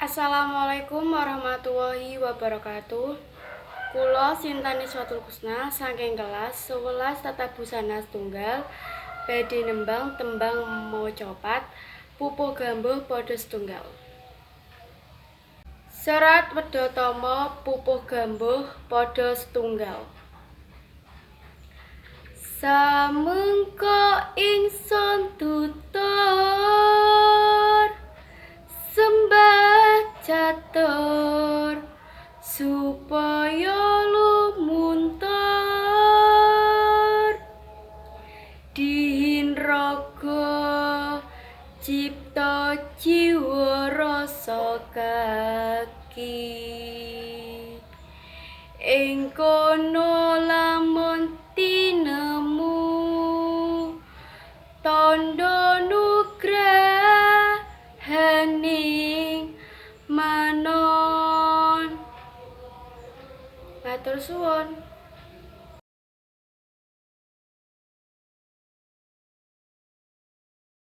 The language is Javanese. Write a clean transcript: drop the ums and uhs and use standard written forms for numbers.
Assalamualaikum warahmatullahi wabarakatuh. Kula Sinta Niswatul Husna saking kelas 11 Tata Busana Setunggal badhe nembang tembang macapat Pupuh Gambuh Padha Setunggal. Serat Wedhatama Pupuh Gambuh Padha Setunggal. Samengko ingsun tutur sembah catur supaya lumuntur dihin raga cipta jiwa rasa kaki ing kono lamun tinemu tandha nugrahaning manon. Matur suwun.